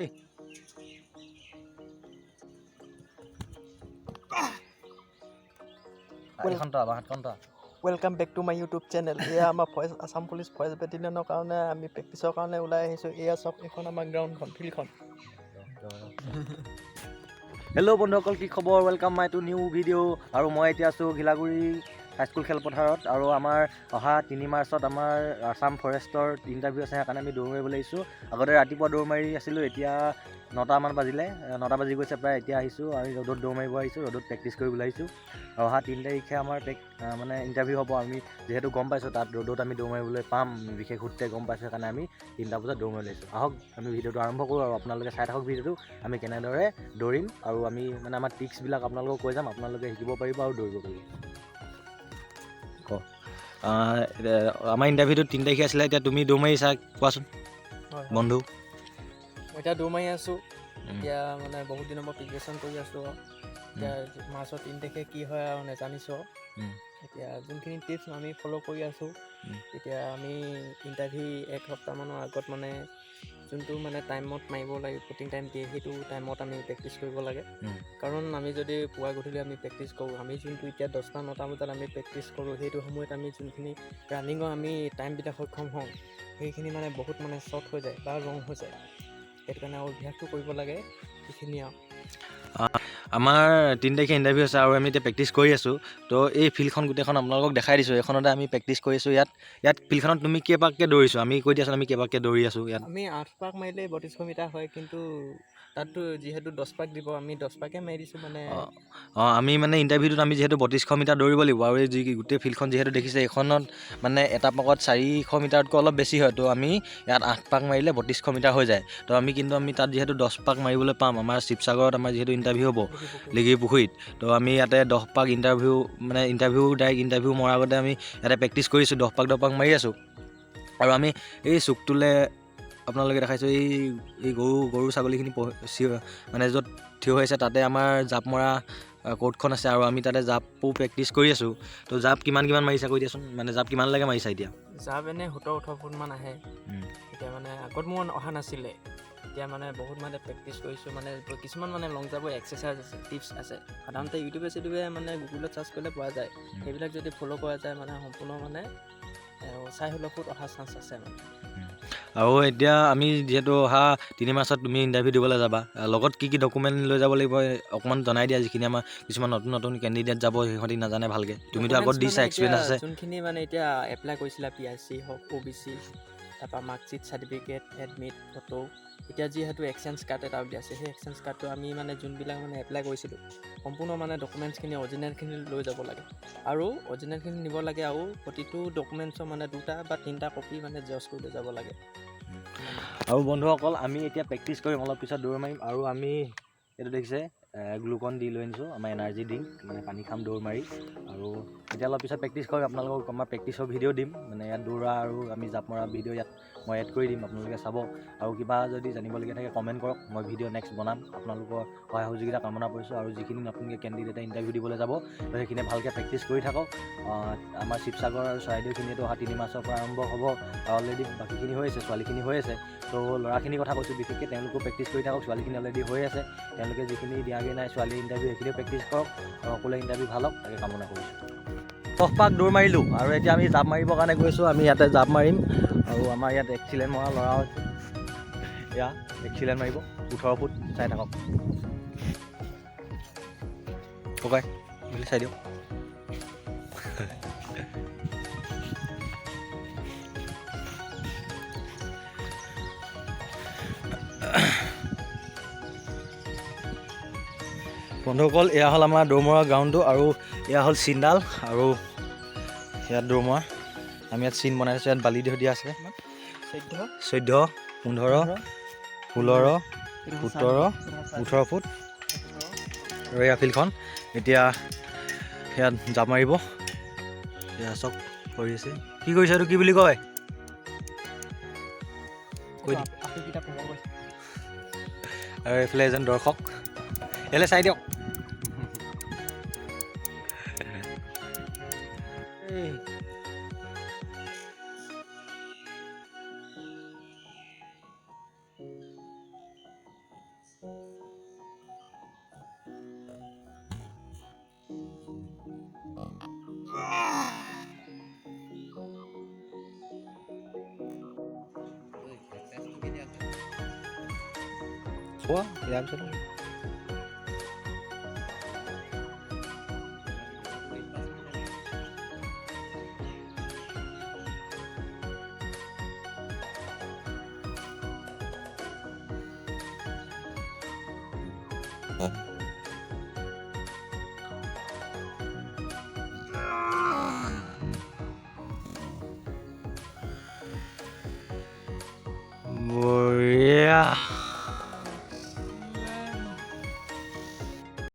এই এইখন তৰা, বাঁহাতখন তৰা। Welcome back to my YouTube channel. এয়া আমাৰ ফৰেষ্ট, আছাম পুলিচ ফৰেষ্ট বেটেলিয়নৰ কাৰণে আমি প্ৰেক্টিছৰ কাৰণে ওলাই আহিছোঁ। এয়া চাওক, এইখন আমাৰ গ্ৰাউণ্ডখন, ফিল্ডখন। হেল্ল' বন্ধুসকল, কি খবৰ? Welcome my to new video. আৰু মই এতিয়া আছোঁ ঘিলাগুৰি হাইস্কুল খেলপথাৰত আৰু আমাৰ অহা 3 মাৰ্চত আমাৰ আছাম ফৰেষ্টৰ ইণ্টাৰভিউ আছে, সেইকাৰণে আমি দৌৰ মাৰিবলৈ আহিছোঁ। আগতে ৰাতিপুৱা দৌৰ মাৰি আছিলোঁ, এতিয়া 9টামান বাজিলে, 9টা বাজি গৈছে প্ৰায়। এতিয়া আহিছোঁ আৰু ৰ'দত দৌৰ মাৰিব আহিছোঁ, ৰ'দত প্ৰেক্টিছ কৰিবলৈ আহিছোঁ। আৰু অহা 3 তাৰিখে আমাৰ মানে ইণ্টাৰভিউ হ'ব। আমি যিহেতু গম পাইছোঁ তাত ৰ'দত আমি দৌৰ মাৰিবলৈ পাম, বিশেষ সূত্ৰে গম পাইছোঁ, সেইকাৰণে আমি 3টা বজাত দৌৰ মাৰিবলৈ আহিছোঁ। আহক, আমি ভিডিঅ'টো আৰম্ভ কৰোঁ আৰু আপোনালোকে চাই থাকক ভিডিঅ'টো, আমি কেনেদৰে দৌৰিম আৰু আমি মানে আমাৰ ট্ৰিক্সবিলাক আপোনালোকক কৈ যাম, আপোনালোকে শিকিব পাৰিব আৰু দৌৰিব পাৰিব। ক, আমাৰ ইণ্টাৰভিউটো 3 তাৰিখে আছিলে, এতিয়া তুমি দৌৰ মাৰিছা, কোৱাচোন। হয়। বন্ধু। মই এতিয়া দৌৰ মাৰি আছোঁ। এতিয়া মানে বহুত দিনৰ পৰা প্ৰিপেৰেশ্যন কৰি আছোঁ আৰু এতিয়া মাৰ্চৰ 3 তাৰিখে কি হয় আৰু নাজানিছোঁ আৰু। এতিয়া যোনখিনি টিপছ আমি ফ'ল' কৰি আছোঁ, এতিয়া আমি ইণ্টাৰভিউ এক সপ্তাহমানৰ আগত মানে যোনটো মানে টাইমত মাৰিব লাগে, ৰিপৰ্টিং টাইম দিয়ে, সেইটো টাইমত আমি প্ৰেক্টিছ কৰিব লাগে। কাৰণ আমি যদি পুৱা গধূলি আমি প্ৰেক্টিছ কৰোঁ, আমি যোনটো এতিয়া 10টা 9টা বজাত আমি প্ৰেক্টিছ কৰোঁ, সেইটো সময়ত আমি যোনখিনি ৰানিঙৰ আমি টাইমবিলাক সক্ষম হওঁ, সেইখিনি মানে বহুত মানে শ্বৰ্ট হৈ যায় বা লং হৈ যায়। সেইটো কাৰণে অভ্যাসটো কৰিব লাগে, সেইখিনি আৰু। আমাৰ 3 তাৰিখে ইণ্টাৰভিউ আছে আৰু আমি এতিয়া প্ৰেক্টিছ কৰি আছোঁ। তো এই ফিল্ডখন গোটেইখন আপোনালোকক দেখাই দিছোঁ, এইখনতে আমি প্ৰেক্টিছ কৰি আছোঁ। ইয়াত ফিল্ডখনত তুমি কেইপাককৈ দৌৰিছোঁ আমি কৈ দিয়াচোন, আমি কেইপাককৈ দৌৰি আছোঁ ইয়াত? আমি 8 পাক মাৰিলে 3200 মিটাৰ হয়, কিন্তু তাততো যিহেতু 10 পাক দিব, আমি 10 পাকে মাৰি দিছোঁ মানে। অঁ, আমি মানে ইণ্টাৰভিউটোত আমি যিহেতু 3200 মিটাৰ দৌৰিব লাগিব আৰু এই যি গোটেই ফিল্ডখন যিহেতু দেখিছে, এইখনত মানে এটা পাকত 400 মিটাৰতকৈ অলপ বেছি হয়। তো আমি ইয়াত 8 পাক মাৰিলে 3200 মিটাৰ হৈ যায়। তো আমি কিন্তু আমি তাত যিহেতু 10 পাক মাৰিবলৈ পাম, আমাৰ শিৱসাগৰত আমাৰ যিহেতু ইণ্টাৰভিউ হ'ব লিগিৰী পুখুৰীত, তো আমি ইয়াতে 10 পাক ইণ্টাৰভিউ মানে ইণ্টাৰভিউ ডাইৰেক্ট ইণ্টাৰভিউ মৰাৰ আগতে আমি ইয়াতে প্ৰেক্টিছ কৰিছোঁ, 10 পাক 10 পাক মাৰি আছোঁ। আৰু আমি এই চুকটোলৈ আপোনালোকে দেখাইছোঁ, এই গৰু ছাগলীখিনি মানে য'ত থিয় হৈ আছে তাতে আমাৰ জাঁপ মৰা কোৰ্টখন আছে আৰু আমি তাতে জাঁপো প্ৰেক্টিছ কৰি আছোঁ। তো জাঁপ কিমান কিমান মাৰিছা কৈ দিয়াচোন, মানে জাঁপ কিমানলৈকে মাৰিছা এতিয়া? জাঁপ এনেই 17-18 ফুটমান আহে। এতিয়া মানে আগত মোৰ অহা নাছিলে, এতিয়া মানে বহুত মানে প্ৰেক্টিছ কৰিছোঁ। মানে কিছুমান মানে লং জাঁপৰ এক্সাৰচাইজ আছে, টিপছ আছে, সাধাৰণতে ইউটিউবে চিউটিউবে মানে গুগলত চাৰ্চ কৰিলে পোৱা যায়। সেইবিলাক যদি ফ'ল' কৰা যায় মানে সম্পূৰ্ণ মানে 16.5 ফুট অহা চান্স আছে মানে। আৰু এতিয়া আমি যিহেতু অহা 3 মাৰ্চত তুমি ইণ্টাৰভিউ দিবলৈ যাবা, লগত কি কি ডকুমেণ্ট লৈ যাব লাগিব অকণমান জনাই দিয়া, যিখিনি আমাৰ কিছুমান নতুন নতুন কেণ্ডিডেট যাব সিহঁতি নাজানে ভালকৈ, তুমিতো আগত ডকুমেণ্টছ দিছা, মানে এক্সপিৰিয়েঞ্চ এতিয়া আছে। যোনখিনি মানে এতিয়া এপ্লাই কৰিছিলা, পি আৰ চি হওক, অ' বি চি, তাৰপৰা মাৰ্কশ্বিট, চাৰ্টিফিকেট, এডমিট, ফটো। এতিয়া যিহেতু এক্সচেঞ্জ কাৰ্ড এটা উলিয়াইছে, সেই এক্সচেঞ্জ কাৰ্ডটো আমি মানে যোনবিলাক মানে এপ্লাই কৰিছিলোঁ, সম্পূৰ্ণ মানে ডকুমেণ্টছখিনি অৰিজিনেলখিনি লৈ যাব লাগে আৰু অৰিজিনেলখিনি নিব লাগে আৰু প্ৰতিটো ডকুমেণ্টছৰ মানে 2টা বা 3টা কপি মানে জেৰক্স কৰি লৈ যাব লাগে। আৰু বন্ধুসকল, আমি এতিয়া প্ৰেক্টিছ কৰিম, অলপ পিছত দৌৰ মাৰিম। আৰু আমি এইটো দেখিছে গ্লুকন দি লৈ আনিছোঁ, আমাৰ এনাৰ্জি ড্ৰিংক, মানে পানী খাম দৌৰ মাৰি। আৰু এতিয়া অলপ পিছত প্ৰেক্টিছ কৰিম, আপোনালোকক আমাৰ প্ৰেক্টিছৰ ভিডিঅ' দিম, মানে ইয়াত দৌৰা আৰু আমি জাঁপ মৰা ভিডিঅ' ইয়াত মই এড কৰি দিম, আপোনালোকে চাব। আৰু কিবা যদি জানিবলগীয়া থাকে কমেণ্ট কৰক, মই ভিডিঅ' নেক্সট বনাম। আপোনালোকৰ সহায় সহযোগিতা কামনা কৰিছোঁ। আৰু যিখিনি নতুনকৈ কেণ্ডিডেটে ইণ্টাৰভিউ দিবলৈ যাব, তো সেইখিনিয়ে ভালকৈ প্ৰেক্টিছ কৰি থাকক। আমাৰ শিৱসাগৰ আৰু চৰাইদেউখিনিতো অহা 3 মাৰ্চৰ পৰা আৰম্ভ হ'ব আৰু অলৰেডি বাকীখিনি হৈ আছে, ছোৱালীখিনি হৈ আছে। তো ল'ৰাখিনিৰ কথা কৈছোঁ বিশেষকৈ, তেওঁলোকেও প্ৰেক্টিছ কৰি থাকক। ছোৱালীখিনি অলৰেডি হৈ আছে, তেওঁলোকে যিখিনি দিয়াগৈ নাই ছোৱালী ইণ্টাৰভিউ, সেইখিনিও প্ৰেক্টিছ কৰক আৰু সকলোৱে ইণ্টাৰভিউ ভাল হওক তাকে কামনা কৰিছোঁ। 10 পাক দৌৰ মাৰিলোঁ আৰু এতিয়া আমি জাঁপ মাৰিবৰ কাৰণে গৈছোঁ। আমি ইয়াতে জাঁপ মাৰিম আৰু আমাৰ ইয়াত এক্সিলেণ্ট মৰা ল'ৰাও আছে, এয়া এক্সিলেণ্ট মাৰিব 18 ফুট, চাই থাকক। ককাই বুলি চাই দিয়ক। বন্ধুসকল, এয়া হ'ল আমাৰ দৌৰ মৰা গ্ৰাউণ্ডটো আৰু এয়া হ'ল চিনডাল আৰু ইয়াত দৌৰ মৰা আমি ইয়াত চিন বনাই আছোঁ, ইয়াত বালি দি দিয়া আছে। 14, 14, 15, 16, 17, 18 ফুট। আৰু এয়া ফিল্ডখন, এতিয়া ইয়াত জাঁপ মাৰিব, এয়া চব কৰি আছে। কি কৰিছে এইটো কি বুলি কয়? কৈ দি। আৰু এইফালে এজন দৰ্শক, ইয়ালৈ চাই দিয়ক। এই। হ'ব, ইয়াৰ পিছত